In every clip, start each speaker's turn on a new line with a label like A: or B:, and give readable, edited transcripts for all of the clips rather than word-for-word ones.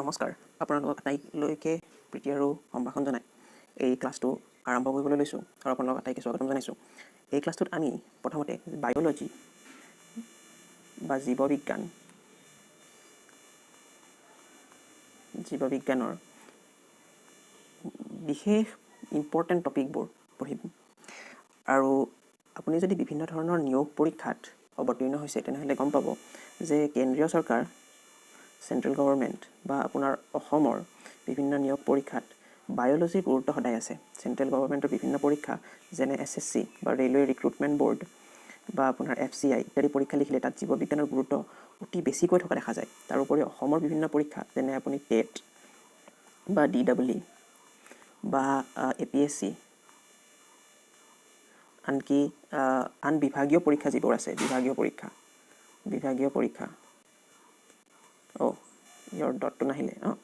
A: নমস্কাৰ, আপোনালোকক আটাইলৈকে প্ৰীতি আৰু সম্ভাষণ জনাই এই ক্লাছটো আৰম্ভ কৰিবলৈ লৈছোঁ আৰু আপোনালোক আটাইকে স্বাগতম জনাইছোঁ। এই ক্লাছটোত আমি প্ৰথমতে বায়'লজি বা জীৱবিজ্ঞান, জীৱবিজ্ঞানৰ বিশেষ ইম্পৰ্টেণ্ট টপিকবোৰ পঢ়িম। আৰু আপুনি যদি বিভিন্ন ধৰণৰ নিয়োগ পৰীক্ষাত অৱতীৰ্ণ হৈছে, তেনেহ'লে গম পাব যে কেন্দ্ৰীয় চৰকাৰ, চেণ্ট্ৰেল গভৰ্ণমেণ্ট বা আপোনাৰ অসমৰ বিভিন্ন নিয়োগ পৰীক্ষাত বায়'লজিৰ গুৰুত্ব সদায় আছে। চেণ্ট্ৰেল গভৰ্ণমেণ্টৰ বিভিন্ন পৰীক্ষা যেনে এছ এছ চি বা ৰেলৱে ৰিক্ৰুটমেণ্ট বৰ্ড বা আপোনাৰ এফ চি I ইত্যাদি পৰীক্ষা লিখিলে তাত জীৱবিজ্ঞানৰ গুৰুত্ব অতি বেছিকৈ থকা দেখা যায়। তাৰোপৰি অসমৰ বিভিন্ন পৰীক্ষা যেনে আপুনি টেট বা ডি ডাবল ই বা এ পি এছ চি, আনকি আন বিভাগীয় পৰীক্ষা যিবোৰ আছে, বিভাগীয় পৰীক্ষা, অ' ইয়াৰ ডটটো নাহিলে, অঁ,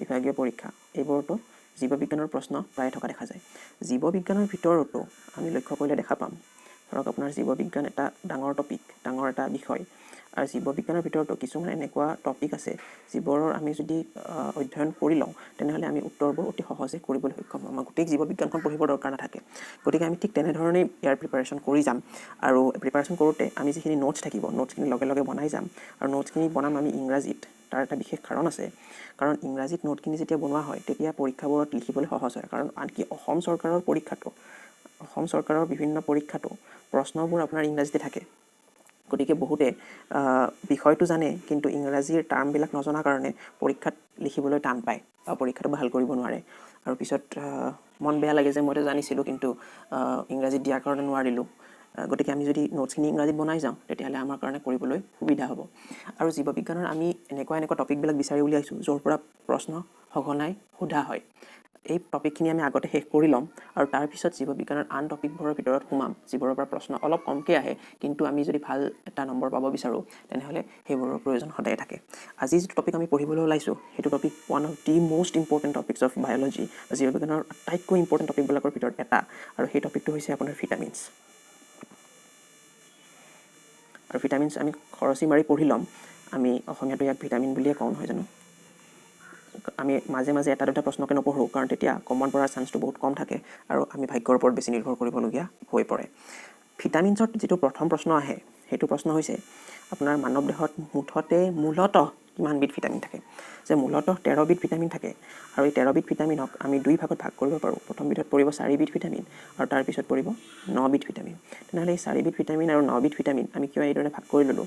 A: বিভাগীয় পৰীক্ষা, এইবোৰতো জীৱবিজ্ঞানৰ প্ৰশ্ন প্ৰায়ে থকা দেখা যায়। জীৱবিজ্ঞানৰ ভিতৰতো আমি লক্ষ্য কৰিলে দেখা পাম, ধৰক আপোনাৰ জীৱবিজ্ঞান এটা ডাঙৰ টপিক, ডাঙৰ এটা বিষয়, আৰু জীৱবিজ্ঞানৰ ভিতৰতো কিছুমান এনেকুৱা টপিক আছে যিবোৰৰ আমি যদি অধ্যয়ন কৰি লওঁ, তেনেহ'লে আমি উত্তৰবোৰ অতি সহজে কৰিবলৈ সক্ষম হ'ম। আমাক গোটেই জীৱবিজ্ঞানখন পঢ়িবৰ দৰকাৰ নাথাকে। গতিকে আমি ঠিক তেনেধৰণেই ইয়াৰ প্ৰিপাৰেশ্যন কৰি যাম। আৰু প্ৰিপাৰেশ্যন কৰোঁতে আমি যিখিনি নোটছ থাকিব, নোটছখিনি লগে লগে বনাই যাম। আৰু নোটছখিনি বনাম আমি ইংৰাজীত। তাৰ এটা বিশেষ কাৰণ আছে, কাৰণ ইংৰাজীত নোটখিনি যেতিয়া বনোৱা হয়, তেতিয়া পৰীক্ষাবোৰত লিখিবলৈ সহজ হয়। কাৰণ আনকি অসম চৰকাৰৰ পৰীক্ষাটো, অসম চৰকাৰৰ বিভিন্ন পৰীক্ষাতো প্ৰশ্নবোৰ আপোনাৰ ইংৰাজীতে থাকে। গতিকে বহুতে বিষয়টো জানে, কিন্তু ইংৰাজীৰ টাৰ্মবিলাক নজনাৰ কাৰণে পৰীক্ষাত লিখিবলৈ টান পায় বা পৰীক্ষাটো ভাল কৰিব নোৱাৰে। আৰু পিছত মন বেয়া লাগে যে মইতো জানিছিলোঁ, কিন্তু ইংৰাজীত দিয়াৰ কাৰণে নোৱাৰিলোঁ। গতিকে আমি যদি নোটছখিনি ইংৰাজীত বনাই যাওঁ, তেতিয়াহ'লে আমাৰ কাৰণে কৰিবলৈ সুবিধা হ'ব। আৰু জীৱবিজ্ঞানৰ আমি এনেকুৱা এনেকুৱা টপিকবিলাক বিচাৰি উলিয়াইছোঁ য'ৰ পৰা প্ৰশ্ন সঘনাই সোধা হয়। এই টপিকখিনি আমি আগতে শেষ কৰি ল'ম আৰু তাৰপিছত জীৱবিজ্ঞানৰ আন টপিকবোৰৰ ভিতৰত সোমাম, যিবোৰৰ পৰা প্ৰশ্ন অলপ কমকৈ আহে, কিন্তু আমি যদি ভাল এটা নম্বৰ পাব বিচাৰোঁ, তেনেহ'লে সেইবোৰৰ প্ৰয়োজন সদায় থাকে। আজি যিটো টপিক আমি পঢ়িবলৈ ওলাইছোঁ, সেইটো topic one of the most important topics of biology, জীৱবিজ্ঞানৰ আটাইতকৈ ইম্পৰ্টেণ্ট টপিকবিলাকৰ ভিতৰত এটা। আৰু সেই টপিকটো হৈছে আপোনাৰ ভিটামিনছ। আৰু ভিটামিনছ আমি খৰচী মাৰি পঢ়ি ল'ম। আমি অসমীয়াটো ইয়াক ভিটামিন বুলিয়ে কওঁ, নহয় জানো? আমি মাজে মাজে এটা দুটা প্ৰশ্নকে নপঢ়োঁ, কাৰণ তেতিয়া কমন পৰাৰ চান্সটো বহুত কম থাকে আৰু আমি ভাগ্যৰ ওপৰত বেছি নিৰ্ভৰ কৰিবলগীয়া হৈ পৰে। ভিটামিনছত যিটো প্ৰথম প্ৰশ্ন আহে, সেইটো প্ৰশ্ন হৈছে আপোনাৰ মানৱ দেহত মুঠতে মূলতঃ কিমানবিধ ভিটামিন থাকে, যে মূলতঃ 13বিধ ভিটামিন থাকে। আৰু এই 13বিধ ভিটামিনক আমি দুই ভাগত ভাগ কৰিব পাৰোঁ। প্ৰথম বিধত পৰিব চাৰিবিধ ভিটামিন আৰু তাৰপিছত পৰিব 9বিধ ভিটামিন। তেনেহ'লে এই চাৰিবিধ ভিটামিন আৰু 9বিধ ভিটামিন আমি কিয় এইদৰে ভাগ কৰি ল'লোঁ,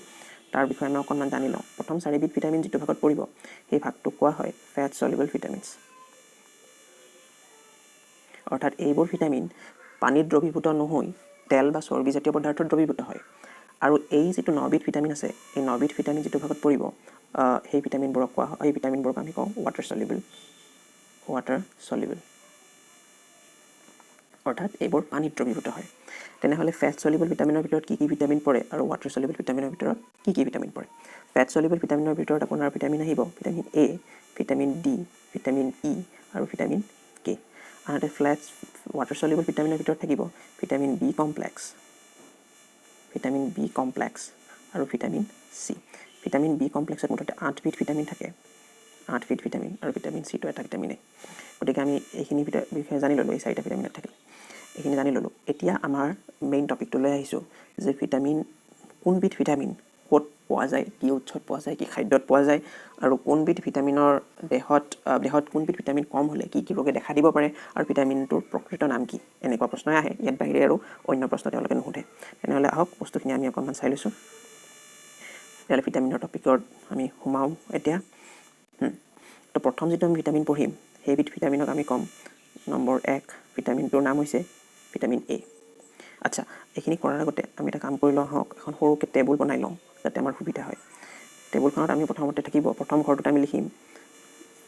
A: তাৰ বিষয়ে আমি অকণমান জানি লওঁ। প্ৰথম চাৰিবিধ ভিটামিন যিটো ভাগত পৰিব, সেই ভাগটোক কোৱা হয় ফেট চলিবল ভিটামিনছ। অৰ্থাৎ এইবোৰ ভিটামিন পানীত দ্ৰৱীভূত নহৈ তেল বা চৰ্বিজাতীয় পদাৰ্থত দ্ৰৱীভূত হয়। আৰু এই যিটো 9বিধ ভিটামিন আছে, এই 9বিধ ভিটামিন যিটো ভাগত পৰিব, সেই ভিটামিনবোৰক কোৱা হয়, এই ভিটামিনবোৰক আমি কওঁ ৱাটাৰ চলিবল, অৰ্থাৎ এইবোৰ পানীত দ্ৰৱীভূত হয়। তেনেহ'লে ফেট চলিবল ভিটামিনৰ ভিতৰত কি কি ভিটামিন পৰে আৰু ৱাটাৰ চলিবল ভিটামিনৰ ভিতৰত কি কি ভিটামিন পৰে? ফেট চলিবল ভিটামিনৰ ভিতৰত আপোনাৰ ভিটামিন আহিব vitamin A, vitamin D, vitamin E আৰু ভিটামিন কে। আনহাতে ৱাটাৰ চলিবল ভিটামিনৰ ভিতৰত থাকিব vitamin B complex, vitamin B complex আৰু ভিটামিন চি। ভিটামিন বি কমপ্লেক্সত মুঠতে 8বিধ ভিটামিন থাকে, 8বিধ ভিটামিন, আৰু ভিটামিন চিটো এটা ভিটামিনেই। গতিকে আমি এইখিনি বিষয়ে জানি ল'লোঁ। এই চাৰিটা ভিটামিনত থাকিল, এইখিনি জানি ল'লোঁ। এতিয়া আমাৰ মেইন টপিকটোলৈ আহিছোঁ যে ভিটামিন, কোনবিধ ভিটামিন ক'ত পোৱা যায়, কি উৎসত পোৱা যায়, কি খাদ্যত পোৱা যায়, আৰু কোনবিধ ভিটামিনৰ দেহত কোনবিধ ভিটামিন কম হ'লে কি কি ৰোগে দেখা দিব পাৰে, আৰু ভিটামিনটোৰ প্ৰকৃত নাম কি, এনেকুৱা প্ৰশ্নই আহে। ইয়াত বাহিৰে আৰু অন্য প্ৰশ্ন তেওঁলোকে নুসুধে। তেনেহ'লে আহক, বস্তুখিনি আমি অকণমান চাই লৈছোঁ। তেতিয়াহ'লে ভিটামিনৰ টপিকত আমি সোমাওঁ এতিয়া। তো প্ৰথম যিটো আমি ভিটামিন পঢ়িম, সেইবিধ ভিটামিনক আমি ক'ম নম্বৰ 1 ভিটামিনটোৰ নাম হৈছে ভিটামিন এ। আচ্ছা, এইখিনি কৰাৰ আগতে আমি এটা কাম কৰি লওঁ আহক। এখন সৰুকৈ টেবুল বনাই লওঁ, যাতে আমাৰ সুবিধা হয়। টেবুলখনত আমি প্ৰথমতে থাকিব, প্ৰথম ঘৰটোত আমি লিখিম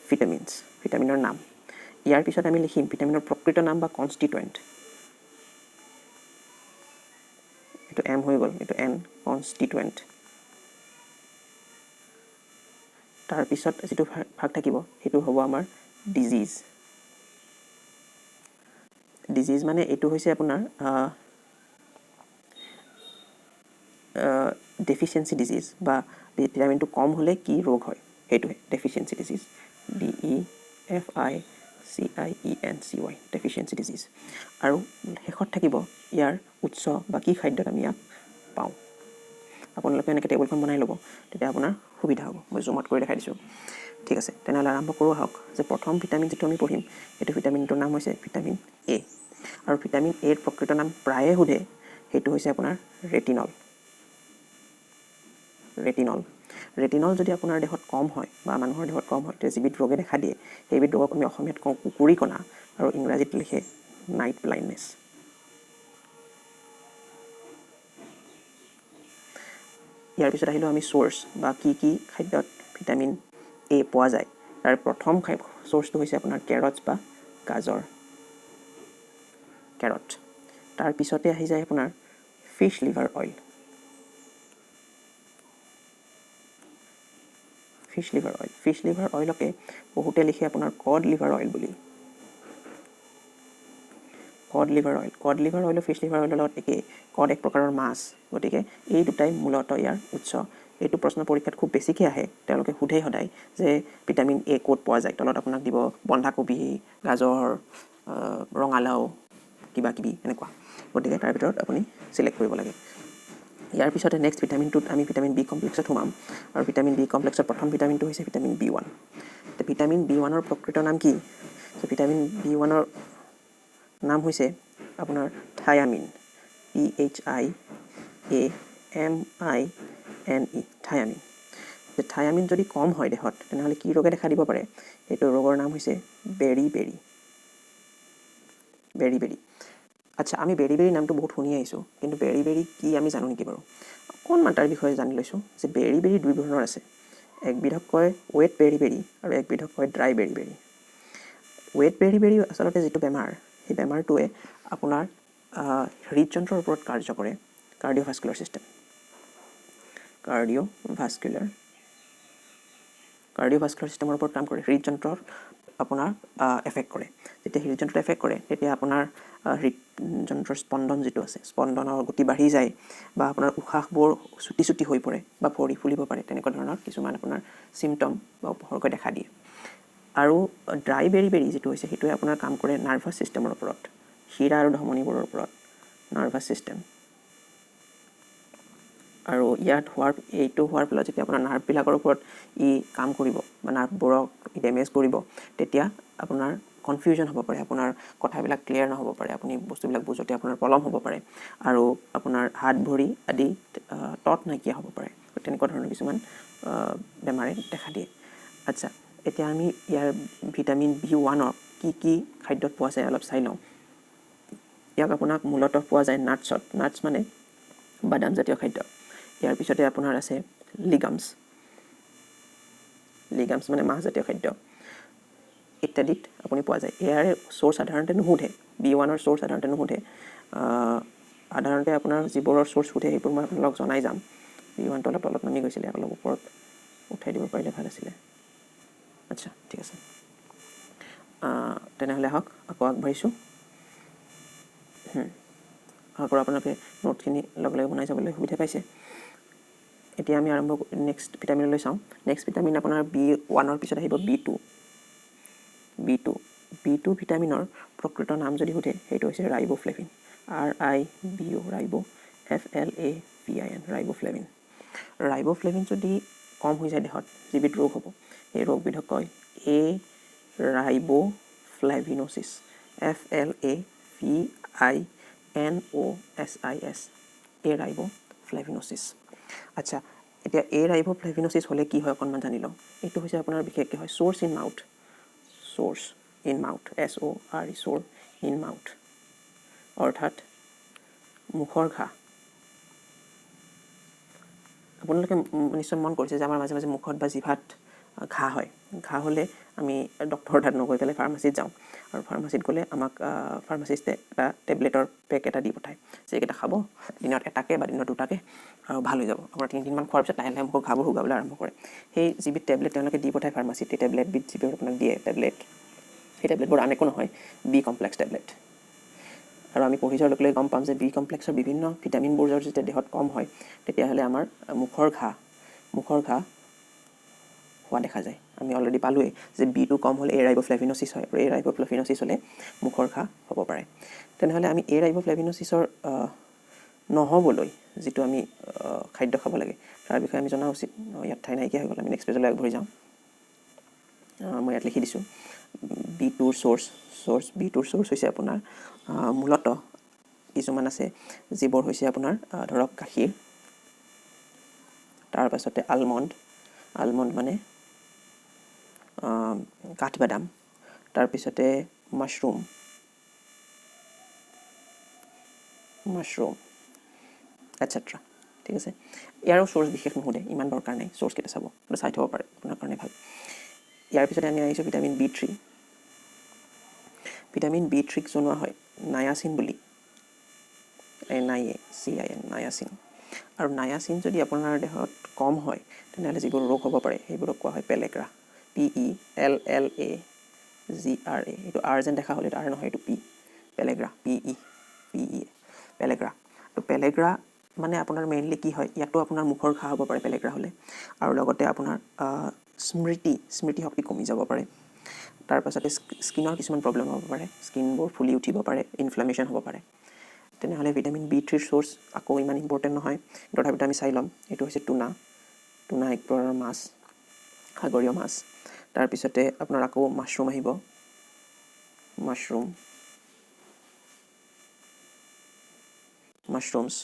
A: ভিটামিনছ, ভিটামিনৰ নাম। ইয়াৰ পিছত আমি লিখিম ভিটামিনৰ প্ৰকৃত নাম বা কনষ্টিটুৱেণ্ট। এইটো এম হৈ গ'ল, এইটো এন, কনষ্টিটুৱেণ্ট। তাৰপিছত যিটো ভাগ থাকিব, সেইটো হ'ব আমাৰ ডিজিজ। ডিজিজ মানে এইটো হৈছে আপোনাৰ ডেফিচিয়েঞ্চি ডিজিজ, বা ভিটামিনটো কম হ'লে কি ৰোগ হয়, সেইটোহে deficiency disease. D E F I C I E N C Y, deficiency disease. আৰু শেষত থাকিব ইয়াৰ উৎস বা কি খাদ্যত আমি ইয়াক পাওঁ। আপোনালোকে এনেকৈ টেবুলখন বনাই ল'ব, তেতিয়া আপোনাৰ সুবিধা হ'ব। মই জুম আউট কৰি দেখাই দিছোঁ। ঠিক আছে, তেনেহ'লে আৰম্ভ কৰোঁ আহক যে প্ৰথম ভিটামিন যিটো আমি পঢ়িম সেইটো ভিটামিনটোৰ নাম হৈছে ভিটামিন এ। আৰু ভিটামিন এৰ প্ৰকৃত নাম প্ৰায়ে সোধে, সেইটো হৈছে আপোনাৰ ৰেটিনল। ৰেটিনল, ৰেটিনল যদি আপোনাৰ দেহত কম হয় বা মানুহৰ দেহত কম হয়, তেতিয়া যিবিধ ৰোগে দেখা দিয়ে সেইবিধ ৰোগক আমি অসমীয়াত কওঁ কুকুৰীকণা আৰু ইংৰাজীত লিখে নাইট ব্লাইণ্ডনেছ। ইয়াৰ পিছত আহিলোঁ আমি চ'ৰ্চ বা কি কি খাদ্যত ভিটামিন এ পোৱা যায়। তাৰ প্ৰথম চ'ৰ্চটো হৈছে আপোনাৰ কেৰটছ বা গাজৰ, কেৰট। তাৰ পিছতে আহি যায় আপোনাৰ fish liver oil, fish liver oil. Fish liver অইলকে বহুতে লিখে আপোনাৰ কড লিভাৰ অইল বুলি। Cod liver oil, cod liver অইলো ফিছ লিভাৰ অইলৰ লগত একেই। কড এক প্ৰকাৰৰ মাছ, গতিকে এই দুটাই মূলতঃ ইয়াৰ উৎস। এইটো প্ৰশ্ন পৰীক্ষাত খুব বেছিকৈ আহে, তেওঁলোকে সোধেই সদায় যে ভিটামিন এ ক'ত পোৱা যায়। তলত আপোনাক দিব বন্ধাকবি, গাজৰ, ৰঙালাও, কিবা কিবি এনেকুৱা। গতিকে তাৰ ভিতৰত আপুনি চিলেক্ট কৰিব লাগে। ইয়াৰ পিছতে নেক্সট ভিটামিনটোত আমি ভিটামিন বি কমপ্লেক্সত সোমাম। আৰু ভিটামিন বি কমপ্লেক্সৰ প্ৰথম ভিটামিনটো হৈছে vitamin B one. Vitamin B ওৱানৰ প্ৰকৃত নাম কি? ভিটামিন বি ওৱানৰ নাম হৈছে আপোনাৰ thiamine, T H I A M I N E, thiamine. Thiamine যদি কম হয় দেহত, তেনেহ'লে কি ৰোগে দেখা দিব পাৰে? সেইটো ৰোগৰ নাম হৈছে বেৰি বেৰি, বেৰি বেৰি। আচ্ছা, আমি বেৰি বেৰি নামটো বহুত শুনি আহিছোঁ, কিন্তু বেৰি বেৰি কি আমি জানো নেকি বাৰু? অকণমান তাৰ বিষয়ে জানি লৈছোঁ যে বেৰি বেৰি দুই ধৰণৰ আছে। একবিধক কয় ৱেট বেৰি বেৰি আৰু একবিধক কয় dry beri beri. Wet beri beri আচলতে যিটো বেমাৰ, সেই বেমাৰটোৱে আপোনাৰ হৃদযন্ত্ৰৰ ওপৰত কাৰ্য কৰে, কাৰ্ডিঅ'ভাস্কুলাৰ ছিষ্টেম, কাৰ্ডিঅ'ভাস্কুলাৰ কাৰ্ডিঅ'ভাস্কুলাৰ ছিষ্টেমৰ ওপৰত কাম কৰে, হৃদযন্ত্ৰৰ আপোনাৰ এফেক্ট কৰে। যেতিয়া হৃদযন্ত্ৰত এফেক্ট কৰে তেতিয়া আপোনাৰ হৃদযন্ত্ৰৰ স্পন্দন যিটো আছে, স্পন্দনৰ গতি বাঢ়ি যায় বা আপোনাৰ উশাহবোৰ চুটি চুটি হৈ পৰে বা ভৰি ফুলিব পাৰে, তেনেকুৱা ধৰণৰ কিছুমান আপোনাৰ চিমটম বা উপসৰ্গ দেখা দিয়ে। আৰু ড্ৰাই বেৰি বেৰি যিটো হৈছে সেইটোৱে আপোনাৰ কাম কৰে নাৰ্ভাছ ছিষ্টেমৰ ওপৰত, শিৰা আৰু ধমনীবোৰৰ ওপৰত, নাৰ্ভাছ ছিষ্টেম। আৰু ইয়াত হোৱাৰ এইটো হোৱাৰ ফলত যেতিয়া আপোনাৰ নাৰ্ভবিলাকৰ ওপৰত ই কাম কৰিব বা নাৰ্ভবোৰক ডেমেজ কৰিব, তেতিয়া আপোনাৰ কনফিউজন হ'ব পাৰে, আপোনাৰ কথাবিলাক ক্লিয়াৰ নহ'ব পাৰে, আপুনি বস্তুবিলাক বুজোঁতে আপোনাৰ পলম হ'ব পাৰে আৰু আপোনাৰ হাত ভৰি আদি তত নাইকিয়া হ'ব পাৰে। তেনেকুৱা ধৰণৰ কিছুমান বেমাৰে দেখা দিয়ে। আচ্ছা, এতিয়া আমি ইয়াৰ ভিটামিন বি ওৱানৰ কি কি খাদ্যত পোৱা যায় অলপ চাই লওঁ। ইয়াক আপোনাক মূলতঃ পোৱা যায় নাটছত, নাটছ মানে বাদামজাতীয় খাদ্য। ইয়াৰ পিছতে আপোনাৰ আছে লিগামছ, লিগামছ মানে মাহজাতীয় খাদ্য ইত্যাদিত আপুনি পোৱা যায়। ইয়াৰে চ'ৰ্চ সাধাৰণতে নুসুধে, বি ওৱানৰ চ'ৰ্চ সাধাৰণতে নুসুধে। সাধাৰণতে আপোনাৰ যিবোৰৰ চ'ৰ্চ সোধে সেইবোৰ মই আপোনালোকক জনাই যাম। বি ওৱানটো অলপ তলত নামি গৈছিলে, অলপ ওপৰত উঠাই দিব পাৰিলে ভাল আছিলে। আচ্ছা, ঠিক আছে, তেনেহ'লে আহক আকৌ আগবাঢ়িছোঁ। আশা কৰোঁ আপোনালোকে নোটখিনি লগে লগে বনাই যাবলৈ সুবিধা পাইছে। এতিয়া আমি আৰম্ভ নেক্সট ভিটামিনলৈ চাওঁ। নেক্সট ভিটামিন আপোনাৰ বি ওৱানৰ পিছত আহিব B two. B two, B two ভিটামিনৰ প্ৰকৃত নাম যদি সোধে সেইটো হৈছে riboflavin, R I B O, ribo, F L A V I N, riboflavin. Riboflavin যদি কম হৈ যায় দেহত যিবিধ ৰোগ হ'ব, সেই ৰোগবিধক কয় a riboflavinosis, F L A V I N O S I S, a riboflavinosis. আচ্ছা, এতিয়া এ ৰাইব'ফ্লেভিন'চিছ হ'লে কি হয় অকণমান জানি লওঁ। এইটো হৈছে আপোনাৰ বিশেষকৈ হয় sores in mouth, sores in mouth, S O R E, sore in mouth, অৰ্থাৎ মুখৰ ঘাঁ। আপোনালোকে নিশ্চয় মন কৰিছে যে আমাৰ মাজে মাজে মুখত বা জিভাত ঘাঁ হয়। ঘাঁ হ'লে আমি ডক্টৰৰ তাত নগৈ পেলাই ফাৰ্মাচীত যাওঁ আৰু ফাৰ্মাচীত গ'লে আমাক ফাৰ্মাচিষ্টে এটা টেবলেটৰ পেক এটা দি পঠায় যে এইকেইটা খাব দিনত এটাকে বা দিনত দুটাকে আৰু ভাল হৈ যাব। আপোনাৰ তিনিদিনমান খোৱাৰ পিছত লাহে লাহে মুখৰ ঘাঁবোৰ শুকাবলৈ আৰম্ভ কৰে। সেই যিবিধ টেবলেট তেওঁলোকে দি পঠায় ফাৰ্মাচীত, সেই টেবলেটবিধ যিবোৰ আপোনাক দিয়ে টেবলেট, সেই টেবলেটবোৰ আন একো নহয়, বি কমপ্লেক্স টেবলেট। আৰু আমি পঢ়ি যোৱাৰ লগে লগে গম পাম যে বি কমপ্লেক্সৰ বিভিন্ন ভিটামিনবোৰ যেতিয়া দেহত কম হয় তেতিয়াহ'লে আমাৰ মুখৰ ঘাঁ হোৱা দেখা যায়। আমি অলৰেডি পালোঁৱেই যে বি 2 কম হ'লে এ ৰাইব'ফ্লেভিন'চিছ হয়, আৰু এ ৰাইব'ফ্লেভিন'চিছ হ'লে মুখৰ ঘাঁ হ'ব পাৰে। তেনেহ'লে আমি এ ৰাইব'ফ্লেভিন'চিছৰ নহ'বলৈ যিটো আমি খাদ্য খাব লাগে তাৰ বিষয়ে আমি জনা উচিত। ইয়াত ঠাই নাইকিয়া হৈ গ'ল, আমি নেক্সট পেজলৈ আগবাঢ়ি যাওঁ। মই ইয়াত লিখি দিছোঁ বি 2ৰ চ'ৰ্চ। বি 2ৰ চ'ৰ্চ হৈছে আপোনাৰ মূলতঃ কিছুমান আছে যিবোৰ হৈছে আপোনাৰ ধৰক গাখীৰ, তাৰ পাছতে আলমণ্ড, আলমণ্ড মানে কাঠবাদাম, তাৰপিছতে মাছৰুম, মাছৰুম এটচেট্ৰা। ঠিক আছে, ইয়াৰো চ'ৰ্চ বিশেষ নুসুধে, ইমান দৰকাৰ নাই, চ'ৰ্চকেইটা চাব, চাই থ'ব পাৰে, আপোনাৰ কাৰণে ভাল। ইয়াৰ পিছতে আমি আহিছোঁ ভিটামিন বি 3। ভিটামিন বি 3ক জনোৱা হয় নায়াচিন বুলি, NIACIN, niacin. আৰু নায়াচিন যদি আপোনাৰ দেহত কম হয় তেনেহ'লে যিবোৰ ৰোগ হ'ব পাৰে সেইবোৰক কোৱা হয় পেলেগ্ৰা, PELLAGRA। এইটো আৰ যেন দেখা হ'ল, এইটো আৰ নহয়, এইটো P, pellagra, P E, P E, pellagra. তো পেলেগ্ৰা মানে আপোনাৰ মেইনলি কি হয়, ইয়াতো আপোনাৰ মুখৰ ঘাঁ হ'ব পাৰে পেলেগ্ৰা হ'লে, আৰু লগতে আপোনাৰ স্মৃতিশক্তি কমি যাব পাৰে। তাৰপাছতে স্কিনৰ কিছুমান প্ৰব্লেম হ'ব পাৰে, স্কিনবোৰ ফুলি উঠিব পাৰে, ইনফ্লেমেশ্যন হ'ব পাৰে। তেনেহ'লে ভিটামিন বি 3ৰ চ'ৰ্চ আকৌ ইমান ইম্পৰ্টেণ্ট নহয়, তথাপিতো আমি চাই ল'ম। এইটো হৈছে টুনা, টুনা এক প্ৰকাৰৰ মাছ, সাগৰীয় মাছ। তাৰপিছতে আপোনাৰ আকৌ মাছৰুম আহিব, মাছৰুম, মাছৰুমছ,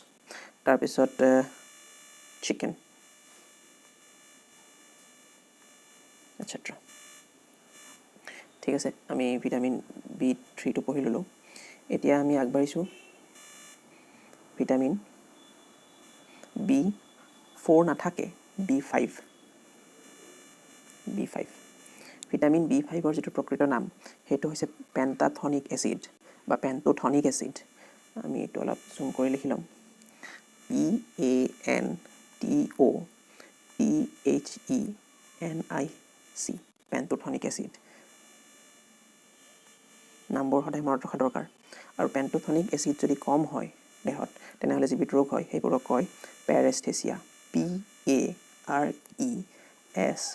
A: তাৰপিছত চিকেন এটচেট্ৰা। ঠিক আছে, আমি ভিটামিন বি 3টো পঢ়ি ল'লোঁ। এতিয়া আমি আগবাঢ়িছোঁ ভিটামিন বি 4 নাথাকে, বি 5, বি 5। ভিটামিন বি 5ৰ যিটো প্ৰকৃত নাম সেইটো হৈছে পেণ্টাথনিক এচিড বা পেণ্টোথনিক এচিড। আমি এইটো অলপ জুম কৰি লিখি ল'ম, PANTOTHENIC, pantothenic acid. নামবোৰ সদায় মনত ৰখা দৰকাৰ। আৰু পেণ্টোথনিক এচিড যদি কম হয় দেহত তেনেহ'লে যিবিধ ৰোগ হয় সেইবোৰক কয় পেৰেস্থেচিয়া, PARESTHESIA।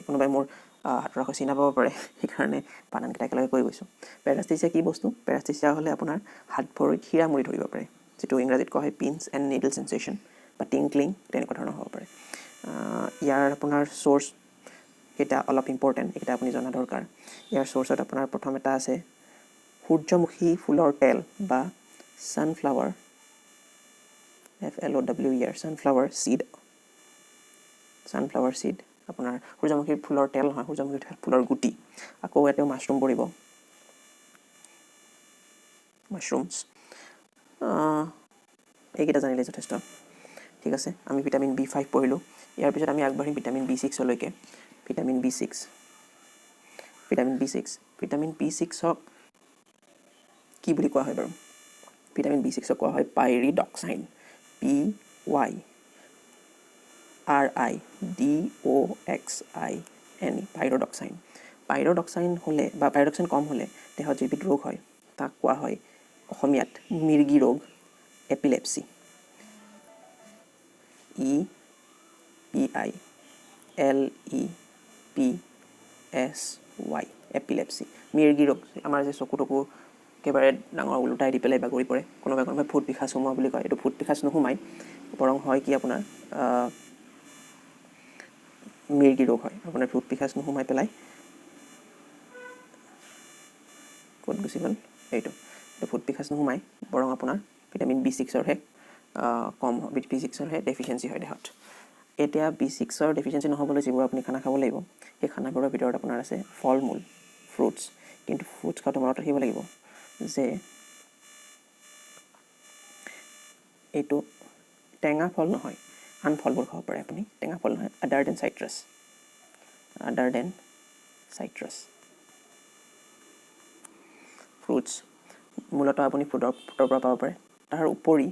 A: কোনোবাই মোৰ হাতৰ আখৰ চিনি নাপাব পাৰে, সেইকাৰণে বানানকেইটা একেলগে কৈ গৈছোঁ। পেৰাস্থেচিয়া কি বস্তু? পেৰাস্থেচিয়া হ'লে আপোনাৰ হাত ভৰিত শিৰা মুৰি ধৰিব পাৰে, যিটো ইংৰাজীত কোৱা হয় পিঞ্চ এণ্ড নিডল চেনচেশ্যন বা টিংক্লিং, তেনেকুৱা ধৰণৰ হ'ব পাৰে। ইয়াৰ আপোনাৰ চ'ৰ্চ কেইটা অলপ ইম্পৰ্টেণ্ট, এইকেইটা আপুনি জনা দৰকাৰ। ইয়াৰ চ'ৰ্চত আপোনাৰ প্ৰথম এটা আছে সূৰ্যমুখী ফুলৰ তেল বা sunflower, FLOWER, sunflower seed, sunflower seed আপোনাৰ সূৰ্যমুখী ফুলৰ তেল নহয়, সূৰ্যমুখী ফুলৰ গুটি। আকৌ ইয়াতেও মাছৰুম পৰিব, মাছৰুমছ। এইকেইটা জানিলে যথেষ্ট। ঠিক আছে, আমি ভিটামিন বি 5 পঢ়িলোঁ। ইয়াৰ পিছত আমি আগবাঢ়িম ভিটামিন বি 6লৈকে। Vitamin B 6, vitamin B 6, vitamin B 6ক কি বুলি কোৱা হয় বাৰু? ভিটামিন বি 6ক কোৱা হয় pyridoxine, PYRIDOXINE, pyridoxine. Pyridoxine হ'লে বা পাইৰডক্সাইন কম হ'লে দেহত যিবিধ ৰোগ হয় তাক কোৱা হয় অসমীয়াত মিৰ্গী ৰোগ, epilepsy, EPILEPSY, epilepsy, মিৰ্গী ৰোগ। আমাৰ যে চকু টকু একেবাৰে ডাঙৰ ওলোটাই দি পেলাই বাগৰি পৰে, কোনোবাই কোনোবাই ভূত পিশাচ সোমোৱা বুলি কয়। এইটো ভূত পিশাচ নোসোমায়, বৰং হয় কি আপোনাৰ মিৰ্গী ৰোগ হয়। আপোনাৰ ভূত পিশাচ নোসোমাই পেলাই ক'ত গুচি গ'ল এইটো, ভূত পিশাচ নোসোমায়, বৰং আপোনাৰ ভিটামিন বি 6ৰহে কম, বি 6ৰহে ডেফিচিয়েঞ্চি হয় দেহত। এতিয়া বি 6ৰ ডেফিচিয়েঞ্চি নহ'বলৈ যিবোৰ আপুনি খানা খাব লাগিব, সেই খানাবোৰৰ ভিতৰত আপোনাৰ আছে ফল মূল, ফ্ৰুটছ। কিন্তু ফ্ৰুটছ খোৱাটো মনত ৰাখিব লাগিব যে এইটো টেঙা ফল নহয়, আন ফলবোৰ খাব পাৰে আপুনি, টেঙা ফল নহয়, other than citrus, other than citrus fruits মূলতঃ আপুনি ফ্ৰুটৰ পৰা পাব পাৰে। তাৰ উপৰি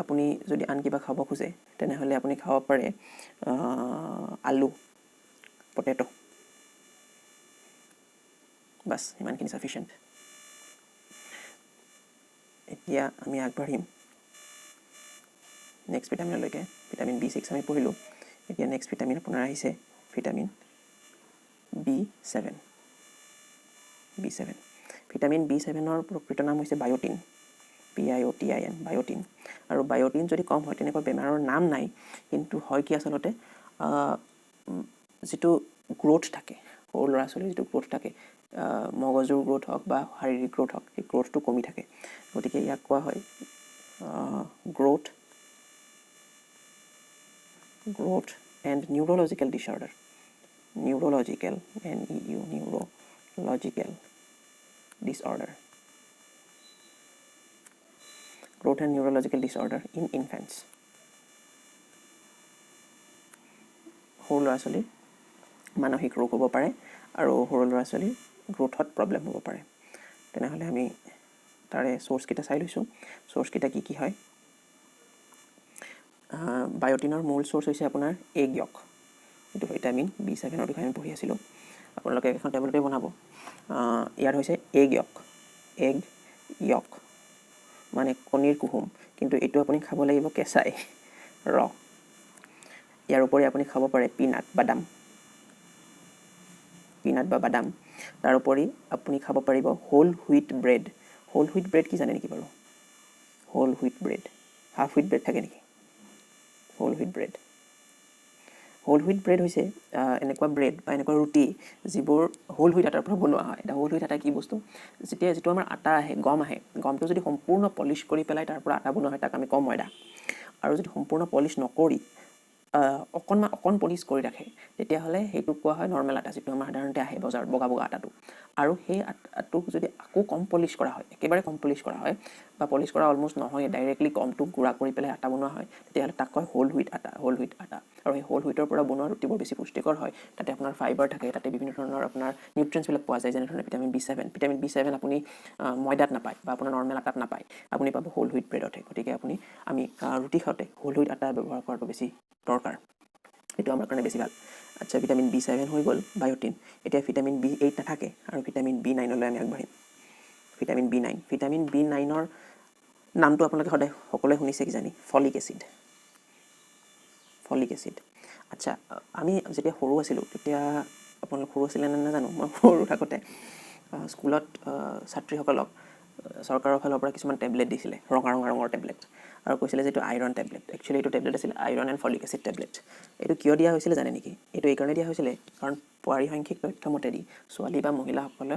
A: আপুনি যদি আন কিবা খাব খোজে তেনেহ'লে আপুনি খাব পাৰে আলু, পটেট', বাছ ইমানখিনি চাফিচিয়েণ্ট। এতিয়া আমি আগবাঢ়িম নেক্সট ভিটামিনলৈকে। ভিটামিন বি 6 আমি পঢ়িলোঁ, এতিয়া নেক্সট ভিটামিন আপোনাৰ আহিছে ভিটামিন B7। B7, vitamin B7ৰ প্ৰকৃত নাম হৈছে বায়'টিন, BIOTIN, বায়'টিন। আৰু বায়'টিন যদি কম হয় তেনেকুৱা বেমাৰৰ নাম নাই, কিন্তু হয় কি আচলতে যিটো গ্ৰ'থ থাকে সৰু ল'ৰা ছোৱালীৰ যিটো গ্ৰ'থ থাকে, মগজুৰ গ্ৰ'থ হওক বা শাৰীৰিক গ্ৰ'থ হওক, সেই গ্ৰ'থটো কমি থাকে। গতিকে ইয়াক কোৱা হয় growth and neurological disorder, neurological, NEU, neurological disorder, growth and neurological disorder in infants। সৰু ল'ৰা ছোৱালীৰ মানসিক ৰোগ হ'ব পাৰে আৰু সৰু ল'ৰা ছোৱালীৰ গ্ৰ'থত প্ৰব্লেম হ'ব পাৰে। তেনেহ'লে আমি তাৰে চ'ৰ্চকেইটা চাই লৈছোঁ। চ'ৰ্চকেইটা কি কি হয়? বায়'টিনৰ মূল চ'ৰ্চ হৈছে আপোনাৰ এগ য়ক, এইটো ভিটামিন B7ৰ বিষয়ে আমি পঢ়ি আছিলোঁ। আপোনালোকে এখন টেবুলতে বনাব। ইয়াত হৈছে এগ য়ক, এগ য়ক মানে কণীৰ কুহুম, কিন্তু এইটো আপুনি খাব লাগিব কেঁচাই ৰ। ইয়াৰ উপৰি আপুনি খাব পাৰে পিনাট, বাদাম, পিনাট বা বাদাম। তাৰোপৰি আপুনি খাব পাৰিব whole wheat bread. Whole wheat bread কি জানে নেকি বাৰু? Whole wheat bread, half wheat bread থাকে নেকি? Whole wheat bread, whole wheat bread হৈছে এনেকুৱা ব্ৰেড বা এনেকুৱা ৰুটি যিবোৰ হোল হুইট আটাৰ পৰা বনোৱা হয়। এতিয়া হোল হুইট আটা কি বস্তু? যেতিয়া যিটো আমাৰ আটা আহে, গম আহে, গমটো যদি সম্পূৰ্ণ পলিছ কৰি পেলাই তাৰ পৰা আটা বনোৱা হয় তাক আমি কওঁ ময়দা। আৰু যদি সম্পূৰ্ণ পলিছ নকৰি অকণমান অকণ পলিছ কৰি ৰাখে তেতিয়াহ'লে সেইটোক কোৱা হয় নৰ্মেল আটা, যিটো আমাৰ সাধাৰণতে আহে বজাৰত বগা বগা আটাটো। আৰু সেই আটাটোক যদি আকৌ কম পলিছ কৰা হয়, একেবাৰে কম পলিছ কৰা হয় বা পলিছ কৰা অলমষ্ট নহয়, ডাইৰেক্টলি গমটোক গুড়া কৰি পেলাই আটা বনোৱা হয়, তেতিয়াহ'লে তাক কয় হোল হুইট আটা, হোল হুইট আটা। আৰু সেই হোল হুইটৰ পৰা বনোৱা ৰুটিবোৰ বেছি পুষ্টিকৰ হয়। তাতে আপোনাৰ ফাইবাৰ থাকে, তাতে বিভিন্ন ধৰণৰ আপোনাৰ নিউট্ৰিয়েণ্টছবিলাক পোৱা যায়, যেনেধৰণে ভিটামিন B7। Vitamin B7 আপুনি ময়দাত নাপায় বা আপোনাৰ নৰ্মেল আটাত নাপায়, আপুনি পাব হোল হুইট ব্ৰেডতহে। গতিকে আমি ৰুটি খাওঁতে হোল হুইট আটা ব্যৱহাৰ কৰাটো বেছি দৰকাৰ, এইটো আমাৰ কাৰণে বেছি ভাল। আচ্ছা, ভিটামিন B7 হৈ গ'ল বায়'টিন। এতিয়া ভিটামিন B8 নাথাকে আৰু ভিটামিন B9লৈ আমি আগবাঢ়িম। ভিটামিন B9, vitamin B9ৰ নামটো আপোনালোকে সদায় সকলোৱে শুনিছে কিজানি, ফলিক এচিড, ফলিক এচিড। আচ্ছা, আমি যেতিয়া সৰু আছিলোঁ তেতিয়া, আপোনালোক সৰু আছিলে নে নাজানো, মই সৰু থাকোঁতে স্কুলত ছাত্ৰীসকলক চৰকাৰৰ ফালৰ পৰা কিছুমান টেবলেট দিছিলে, ৰঙা ৰঙা ৰঙৰ টেবলেট, আৰু কৈছিলে যে এইটো আইৰণ টেবলেট। একচুৱেলি এইটো টেবলেট আছিলে iron and folic acid tablet. এইটো কিয় দিয়া হৈছিলে জানে নেকি? এইটো এইকাৰণে দিয়া হৈছিলে কাৰণ পাৰিসংখ্যিক তথ্য মতেদি ছোৱালী বা মহিলাসকলে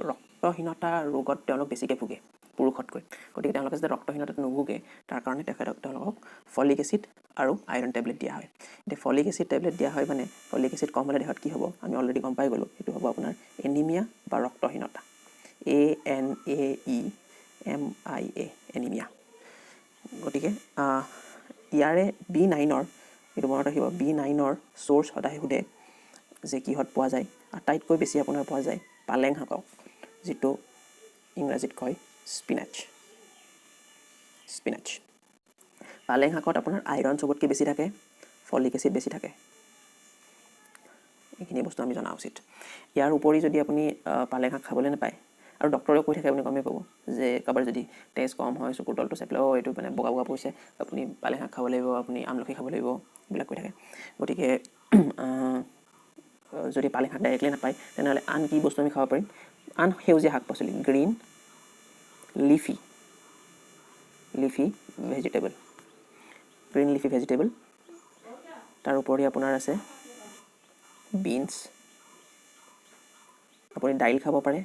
A: ৰক্তহীনতা ৰোগত তেওঁলোক বেছিকৈ ভোগে পুৰুষতকৈ। গতিকে তেওঁলোকে যাতে ৰক্তহীনতাত নুভোগে তাৰ কাৰণে তেওঁলোকক ফলিক এচিড আৰু আইৰণ টেবলেট দিয়া হয়। এতিয়া ফলিক এচিড টেবলেট দিয়া হয় মানে ফলিক এচিড কম হ'লে দেহত কি হ'ব আমি অলৰেডি গম পাই গ'লোঁ, সেইটো হ'ব আপোনাৰ এনিমিয়া বা ৰক্তহীনতা, ANAEMIA, anaemia. গতিকে ইয়াৰে B9ৰ, এইটো মনত ৰাখিব, B9ৰ চ'ৰ্চ সদায় সোধে যে কিহত পোৱা যায়। আটাইতকৈ বেছি আপোনাৰ পোৱা যায় পালেং শাকক, যিটো ইংৰাজীত কয় স্পিনাচ, স্পিনাচ। পালেং শাকত আপোনাৰ আইৰণ চবতকৈ বেছি থাকে, ফলিক এচিড বেছি থাকে। এইখিনি বস্তু আমি জনা উচিত। ইয়াৰ উপৰি যদি আপুনি পালেং শাক খাবলৈ নাপায়, আৰু ডক্টৰেও কৈ থাকে, আপুনি গমেই পাব যে কাৰোবাৰ যদি তেজ কম হয়, চকুৰ তলটো চাই পেলাই, অ' এইটো মানে বগা বগা পৰিছে, আপুনি পালেং শাক খাব লাগিব, আপুনি আমলখি খাব লাগিব, এইবিলাক কৈ থাকে। গতিকে যদি পালেং শাক ডাইৰেক্টলি নাপায় তেনেহ'লে আন কি বস্তু আমি খাব পাৰিম? আন সেউজীয়া শাক পাচলি, green leafy, leafy vegetable, green leafy vegetable. তাৰ উপৰি আপোনাৰ আছে বিনছ, আপুনি দাইল খাব পাৰে,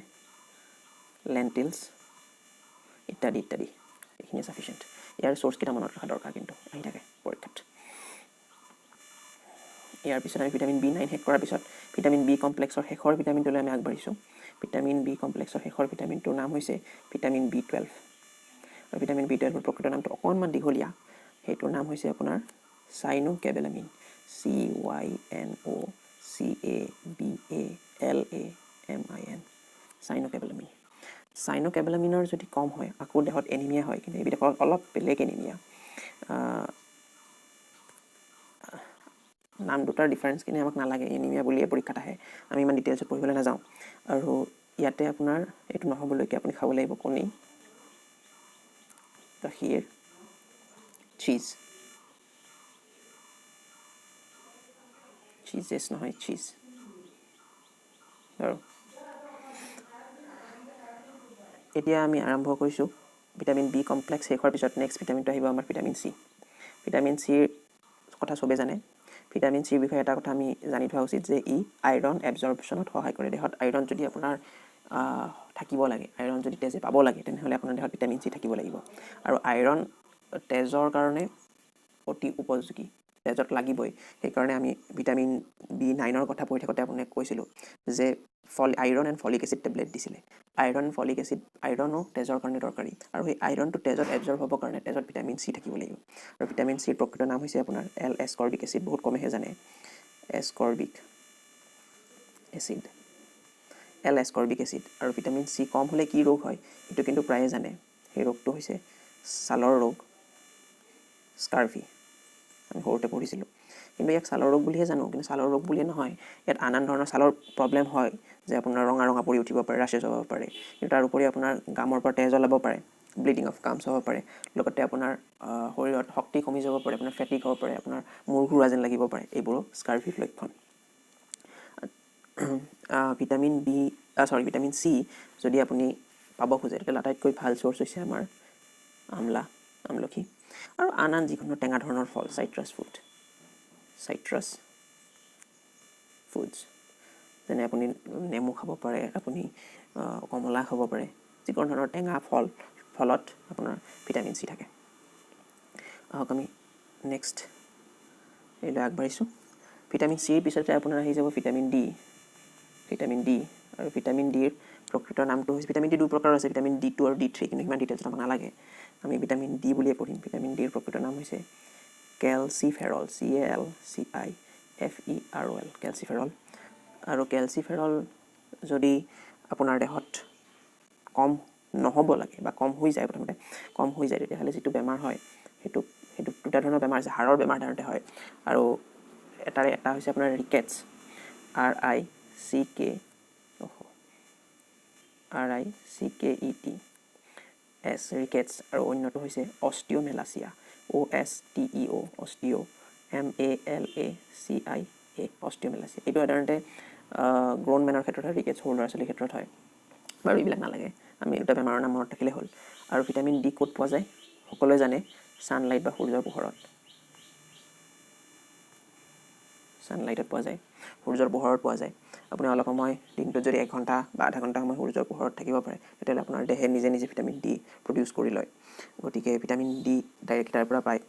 A: লেণ্টিলছ ইত্যাদি ইত্যাদি। এইখিনি চাফিচিয়েণ্ট। ইয়াৰ চ'ৰ্চকেইটা মনত ৰখা দৰকাৰ, কিন্তু আহি থাকে পৰীক্ষাত। ইয়াৰ পিছত আমি ভিটামিন B9 শেষ কৰাৰ পিছত ভিটামিন বি কমপ্লেক্সৰ শেষৰ ভিটামিনটোলৈ আমি আগবাঢ়িছোঁ। ভিটামিন বি কমপ্লেক্সৰ শেষৰ ভিটামিনটোৰ নাম হৈছে ভিটামিন B12। আৰু ভিটামিন B12ৰ প্ৰকৃত নামটো অকণমান দীঘলীয়া, সেইটোৰ নাম হৈছে আপোনাৰ cyanocobalamin, CYNOCABALAMIN, cyanocobalamin. চাইনোকেবেলামিনৰ যদি কম হয় আকৌ দেহত এনিমিয়া হয়, কিন্তু এইবিলাক অলপ বেলেগ এনিমিয়া। নাম দুটাৰ ডিফাৰেঞ্চখিনি আমাক নালাগে, এনিমিয়া বুলিয়ে পৰীক্ষাত আহে, আমি ইমান ডিটেইলছত পঢ়িবলৈ নাযাওঁ। আৰু ইয়াতে আপোনাৰ এইটো নহ'বলৈকে আপুনি খাব লাগিব কণী, গাখীৰ, চীজ। চিজেছ নহয় চিজ। বাৰু এতিয়া আমি আৰম্ভ কৰিছোঁ ভিটামিন বি কমপ্লেক্স শেষ হোৱাৰ পিছত নেক্সট ভিটামিনটো আহিব আমাৰ ভিটামিন চি। ভিটামিন চিৰ কথা চবেই জানে। ভিটামিন চিৰ বিষয়ে এটা কথা আমি জানি থোৱা উচিত যে ই আইৰণ এবজৰ্পশ্যনত সহায় কৰে। দেহত আইৰণ যদি আপোনাৰ থাকিব লাগে, আইৰণ যদি তেজে পাব লাগে, তেনেহ'লে আপোনাৰ দেহত ভিটামিন চি থাকিব লাগিব। আৰু আইৰণ তেজৰ কাৰণে অতি উপযোগী, তেজত লাগিবই। সেইকাৰণে আমি ভিটামিন বি নাইনৰ কথা পঢ়ি থাকোঁতে আপোনাক কৈছিলোঁ যে iron and folic acid tablet দিছিলে। আইৰণ ফলিক এচিড, আইৰণো তেজৰ কাৰণে দৰকাৰী, আৰু সেই আইৰণটো তেজত এবজৰ্ব হ'বৰ কাৰণে তেজত ভিটামিন চি থাকিব লাগিব। আৰু ভিটামিন চিৰ প্ৰকৃত নাম হৈছে আপোনাৰ এল এছকৰ্বিক এচিড, বহুত কমেহে জানে, ascorbic acid, L ascorbic acid. আৰু ভিটামিন চি কম হ'লে কি ৰোগ হয় সেইটো কিন্তু প্ৰায়ে জানে। সেই ৰোগটো হৈছে ছালৰ ৰোগ, স্কাৰ্ভি, আমি সৰুতে পঢ়িছিলোঁ। কিন্তু ইয়াক ছালৰ ৰোগ বুলিহে জানো, কিন্তু ছালৰ ৰোগ বুলিয়ে নহয়, ইয়াত আন আন ধৰণৰ ছালৰ প্ৰব্লেম হয়, যে আপোনাৰ ৰঙা ৰঙা পৰি উঠিব পাৰে, ৰাছেছ হ'ব পাৰে, কিন্তু তাৰ উপৰি আপোনাৰ গামৰ পৰা তেজ ওলাব পাৰে, ব্লিডিং অফ গামছ হ'ব পাৰে, লগতে আপোনাৰ শৰীৰত শক্তি কমি যাব পাৰে, আপোনাৰ ফেটিক হ'ব পাৰে, আপোনাৰ মূৰ ঘূৰোৱা যেন লাগিব পাৰে, এইবোৰো স্কাৰ্ভিৰ লক্ষণ। ভিটামিন বি চৰি ভিটামিন চি যদি আপুনি পাব খোজে তেতিয়াহ'লে আটাইতকৈ ভাল চ'ৰ্চ হৈছে আমাৰ আমলা, আমলখি আৰু আন আন যিকোনো টেঙা ধৰণৰ ফল, চাইট্ৰাছ ফুড, চাইট্ৰাছ ফুডছ, যেনে আপুনি নেমু খাব পাৰে, আপুনি কমলা খাব পাৰে, যিকোনো ধৰণৰ টেঙা ফলত আপোনাৰ ভিটামিন চি থাকে। আহক আমি নেক্সট এইলৈ আগবাঢ়িছোঁ। ভিটামিন চিৰ পিছতে আপোনাৰ আহি যাব ভিটামিন ডি। ভিটামিন ডি আৰু ভিটামিন ডিৰ প্ৰকৃত নামটো হৈছে, ভিটামিন ডি দুই প্ৰকাৰৰ আছে, ভিটামিন ডি টু আৰু ডি থ্ৰী, কিন্তু সিমান ডিটেইলছত আমাক নালাগে, আমি ভিটামিন ডি বুলিয়ে পঢ়িম। ভিটামিন ডিৰ প্ৰকৃত নাম হৈছে calciferol, C A L C I F E R O L, calciferol. আৰু কেলচিফেৰল যদি আপোনাৰ দেহত কম নহ'ব লাগে বা কম হৈ যায়, প্ৰথমতে কম হৈ যায়, তেতিয়াহ'লে যিটো বেমাৰ হয় সেইটো দুটা ধৰণৰ বেমাৰ আছে, হাড়ৰ বেমাৰ সাধাৰণতে হয়, আৰু এটাৰে এটা হৈছে আপোনাৰ rickets, R I C K, R I C K E T S, rickets, আৰু অন্যটো হৈছে osteomalacia, O S T E O, osteo, M A L A C I A, osteomalacia. এইটো সাধাৰণতে গ্ৰ'ন মেনৰ ক্ষেত্ৰত হয়, ৰিকেটছ সৰু ল'ৰা ছোৱালীৰ ক্ষেত্ৰত হয়। বাৰু এইবিলাক নালাগে, আমি দুটা বেমাৰৰ নাম মনত ৰাখিলে হ'ল। আৰু ভিটামিন ডি ক'ত পোৱা যায় সকলোৱে জানে, ছানলাইট বা সূৰ্যৰ পোহৰত, ছানলাইটত পোৱা যায়, সূৰ্যৰ পোহৰত পোৱা যায়। আপুনি অলপ সময় দিনটোত যদি 1 ঘণ্টা বা আধা ঘণ্টা সময় সূৰ্যৰ পোহৰত থাকিব পাৰে, তেতিয়াহ'লে আপোনাৰ দেহে নিজে নিজে ভিটামিন ডি প্ৰডিউচ কৰি লয়। গতিকে ভিটামিন ডি ডাইৰেক্ট তাৰ পৰা পায়।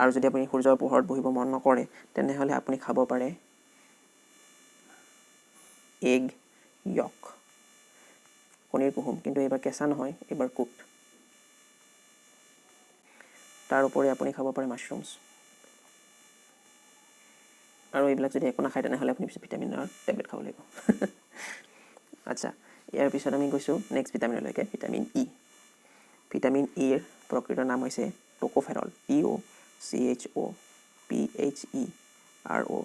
A: আৰু যদি আপুনি সূৰ্যৰ পোহৰত বহিব মন নকৰে, তেনেহ'লে আপুনি খাব পাৰে এগ য়ক, কণীৰ কুহুম, কিন্তু এইবাৰ কেঁচা নহয়, এইবাৰ কুকড। তাৰ উপৰি আপুনি খাব পাৰে মাছৰুমছ। আৰু এইবিলাক যদি একো নাখায় তেনেহ'লে আপুনি পিছত ভিটামিনৰ টেবলেট খাব লাগিব। আচ্ছা, ইয়াৰ পিছত আমি গৈছোঁ নেক্সট ভিটামিনলৈকে, ভিটামিন ই। ভিটামিন ইৰ প্ৰকৃত নাম হৈছে tocopherol, T O C H O P H E R O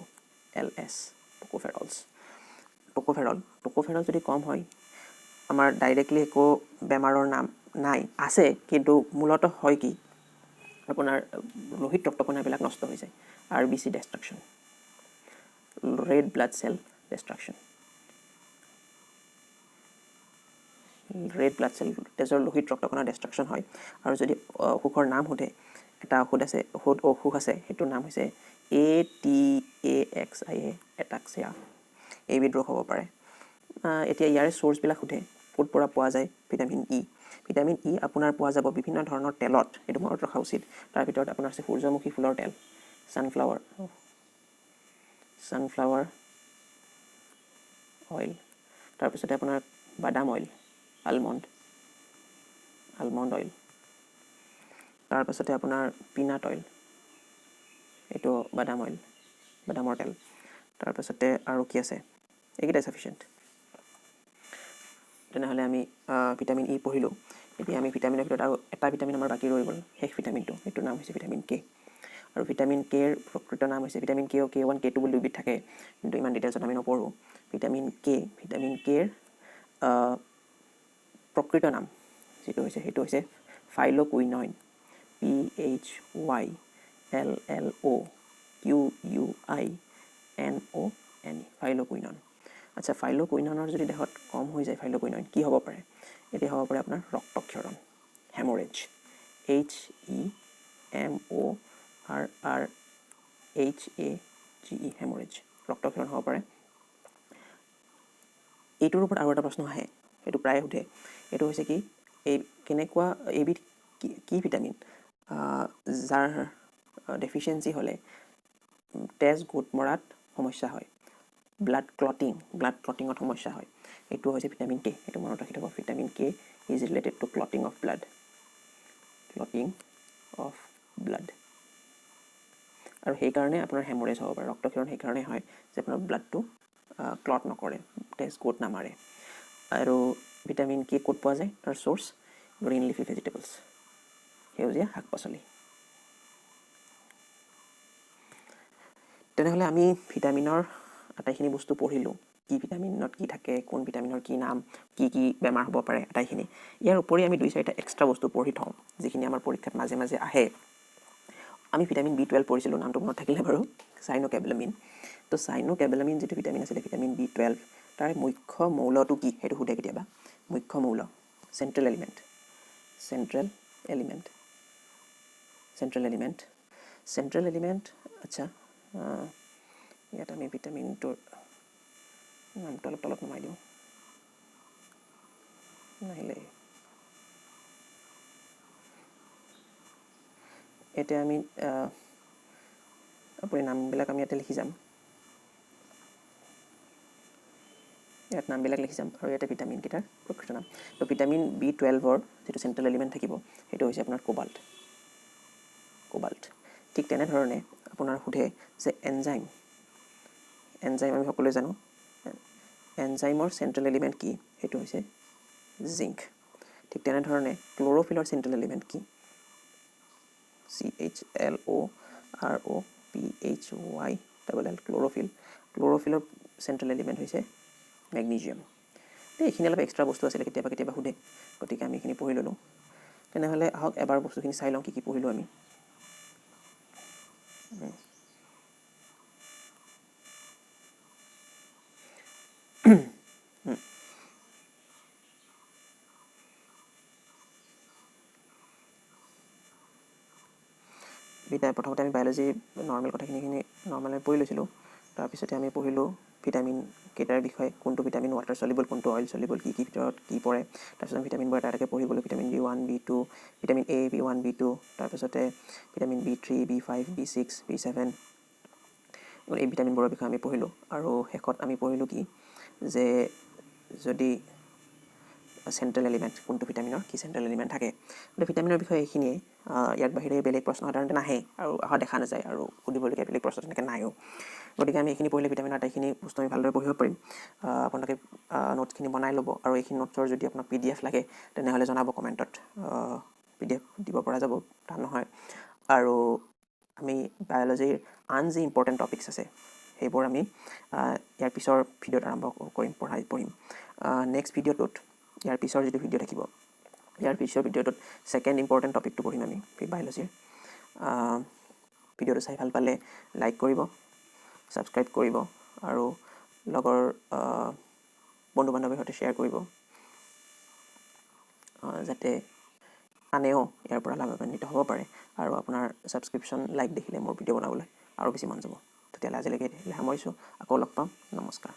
A: L S, tocopherols. Tocopherol, tocopherol যদি কম হয় আমাৰ ডাইৰেক্টলি একো বেমাৰৰ নাম নাই, আছে, কিন্তু মূলতঃ হয় কি আপোনাৰ লোহিত ৰক্তকণাবিলাক নষ্ট হৈ যায়, R B C destruction, red blood cell destruction, red blood cell, তেজৰ লোহিত ৰক্তকণা ডেষ্ট্ৰাকশ্যন হয়। আৰু যদি অসুখৰ নাম সোধে, এটা ঔষধ আছে, অসুখ আছে, সেইটোৰ নাম হৈছে A T A X I A, ataxia, এইবিধ ৰোগ হ'ব পাৰে। এতিয়া ইয়াৰে চ'ৰ্চবিলাক সোধে, ক'ত পৰা পোৱা যায় ভিটামিন ই। ভিটামিন ই আপোনাৰ পোৱা যাব বিভিন্ন ধৰণৰ তেলত, এইটো মনত ৰখা উচিত। তাৰ ভিতৰত আপোনাৰ আছে সূৰ্যমুখী ফুলৰ তেল, ছানফ্লাৱাৰ, ছানফ্লাৱাৰ অইল, তাৰপিছতে আপোনাৰ বাদাম অইল, আলমণ্ড, আলমণ্ড অইল, তাৰপাছতে আপোনাৰ পিনাট অইল, এইটো বাদাম অইল, বাদামৰ তেল, তাৰপাছতে আৰু কি আছে, এইকেইটাই চাফিচিয়েণ্ট। তেনেহ'লে আমি ভিটামিন ই পঢ়িলোঁ। এতিয়া আমি ভিটামিনৰ ভিতৰত আৰু এটা ভিটামিন আমাৰ বাকী ৰৈ গ'ল, শেষ ভিটামিনটো, সেইটোৰ নাম হৈছে ভিটামিন কে। আৰু ভিটামিন কেৰ প্ৰকৃত নাম হৈছে vitamin K, K one, K two বুলি দুবিধ থাকে, কিন্তু ইমান ডিটেইলছত আমি নপঢ়োঁ। ভিটামিন কে, ভিটামিন কেৰ প্ৰকৃত নাম যিটো হৈছে সেইটো হৈছে phylloquinone, P H Y L L O Q U I N O N E, phylloquinone. আচ্ছা, ফাইল'কুইননৰ যদি দেহত কম হৈ যায় ফাইল'কুইনন কি হ'ব পাৰে? এতিয়া হ'ব পাৰে আপোনাৰ ৰক্তক্ষৰণ, haemorrhage, H E M O R R H A G E, haemorrhage, ৰক্তক্ষৰণ হ'ব পাৰে। এইটোৰ ওপৰত আৰু এটা প্ৰশ্ন আহে, সেইটো প্ৰায়ে সোধে। এইটো হৈছে কি, এই কেনেকুৱা এইবিধ কি ভিটামিন যাৰ ডেফিচিয়েঞ্চি হ'লে তেজ গোট মৰাত সমস্যা হয়, ব্লাড ক্লটিঙত সমস্যা হয়, এইটো হৈছে ভিটামিন কে। এইটো মনত ৰাখি থ'ব, vitamin K is related to clotting of blood, clotting of blood. আৰু সেইকাৰণে আপোনাৰ হেমৰেজ হ'ব পাৰে, ৰক্তক্ষৰণ সেইকাৰণে হয় যে আপোনাৰ ব্লাডটো ক্লট নকৰে, তেজ গোট নামাৰে। আৰু ভিটামিন কে ক'ত পোৱা যায়? তাৰ চ'ৰ্চ গ্ৰীণ লিফি ভেজিটেবলছ, সেউজীয়া শাক পাচলি। তেনেহ'লে আমি ভিটামিনৰ আটাইখিনি বস্তু পঢ়িলোঁ, কি ভিটামিনত কি থাকে, কোন ভিটামিনৰ কি নাম, কি কি বেমাৰ হ'ব পাৰে, আটাইখিনি। ইয়াৰ উপৰি আমি দুই চাৰিটা এক্সট্ৰা বস্তু পঢ়ি থওঁ যিখিনি আমাৰ পৰীক্ষাত মাজে মাজে আহে। আমি ভিটামিন B12 পঢ়িছিলোঁ, নামটো মনত থাকিলে বাৰু, চাইন'কেবলামিন। তো চাইন'কেবলামিন যিটো ভিটামিন আছিলে, ভিটামিন B12, তাৰ মুখ্য মৌলটো কি সেইটো সোধে কেতিয়াবা। মুখ্য মৌল, central element, central element, central element, central element. আচ্ছা, ইয়াত আমি ভিটামিনটোৰ নামটো অলপ তলত নমাই দিওঁ, নাহিলে। এতিয়া আমি আপুনি নামবিলাক আমি ইয়াতে লিখি যাম, ইয়াত নামবিলাক লিখি যাম আৰু ইয়াতে ভিটামিনকেইটাৰ প্ৰকৃত নাম। তো ভিটামিন B12ৰ যিটো চেণ্ট্ৰেল এলিমেণ্ট থাকিব সেইটো হৈছে আপোনাৰ কোবাল্ট, কোবাল্ট। ঠিক তেনেধৰণে আপোনাৰ সোধে যে এনজাইম, এনজাইম আমি সকলোৱে জানো, এনজাইমৰ চেণ্ট্ৰেল এলিমেণ্ট কি, সেইটো হৈছে জিংক। ঠিক তেনেধৰণে ক্ল'ৰ'ফিলৰ চেণ্ট্ৰেল এলিমেণ্ট কি, C H L O R O P H Y double L, chlorophyll. ক্ল'ৰ'ফিলৰ central element হৈছে মেগনেছিয়াম। এইখিনি অলপ এক্সট্ৰা বস্তু আছিলে, কেতিয়াবা কেতিয়াবা সোধে, গতিকে আমি এইখিনি পঢ়ি ল'লোঁ। তেনেহ'লে আহক এবাৰ বস্তুখিনি চাই লওঁ কি কি পঢ়িলোঁ আমি। প্ৰথমতে আমি বায়'লজি নৰ্মেল কথাখিনিখিনি নৰ্মেল পঢ়ি লৈছিলোঁ। তাৰপিছতে আমি পঢ়িলোঁ ভিটামিন কেইটাৰ বিষয়ে, কোনটো ভিটামিন ৱাটাৰ চলিবল, কোনটো অইল চলিবল, কি কি ভিতৰত কি পৰে। তাৰপিছত আমি ভিটামিনবোৰ এটা এটাকৈ পঢ়ি গ'লোঁ, vitamin B1, B2, vitamin A, B1, B2, তাৰপিছতে vitamin B3, B5, B6, B7, এই ভিটামিনবোৰৰ বিষয়ে আমি পঢ়িলোঁ। আৰু শেষত আমি পঢ়িলোঁ কি যে যদি চেণ্ট্ৰেল এলিমেণ্ট, কোনটো ভিটামিনৰ কি চেণ্ট্ৰেল এলিমেণ্ট থাকে। গতিকে ভিটামিনৰ বিষয়ে এইখিনিয়ে, ইয়াৰ বাহিৰে বেলেগ প্ৰশ্ন সাধাৰণতে নাহে আৰু অহা দেখা নাযায় আৰু সুধিবলগীয়া বেলেগ প্ৰশ্ন তেনেকৈ নাইও। গতিকে আমি এইখিনি পঢ়িলে ভিটামিনৰ আটাইখিনি বস্তু আমি ভালদৰে পঢ়িব পাৰিম। আপোনালোকে নোটছখিনি বনাই ল'ব আৰু এইখিনি নোটছৰ যদি আপোনাক PDF লাগে তেনেহ'লে জনাব কমেণ্টত, PDF দিব পৰা যাব, টান নহয়। আৰু আমি বায়'লজিৰ আন যি ইম্পৰ্টেণ্ট টপিকছ আছে সেইবোৰ আমি ইয়াৰ পিছৰ ভিডিঅ'ত আৰম্ভ কৰিম, পঢ়িম। নেক্সট ভিডিঅ'টোত, ইয়াৰ পিছৰ যিটো ভিডিঅ' থাকিব, ইয়াৰ পিছৰ ভিডিঅ'টোত ছেকেণ্ড ইম্পৰ্টেণ্ট টপিকটো পঢ়িম আমি বায়'লজিৰ। ভিডিঅ'টো চাই ভাল পালে লাইক কৰিব, ছাবস্ক্ৰাইব কৰিব আৰু লগৰ বন্ধু বান্ধৱীৰ সৈতে শ্বেয়াৰ কৰিব, যাতে আনেও ইয়াৰ পৰা লাভান্বিত হ'ব পাৰে। আৰু আপোনাৰ ছাবস্ক্ৰিপশ্যন লাইক দেখিলে মোৰ ভিডিঅ' বনাবলৈ আৰু বেছি মন যাব। তেতিয়াহ'লে আজিলৈকে সামৰিছোঁ, আকৌ লগ পাম, নমস্কাৰ।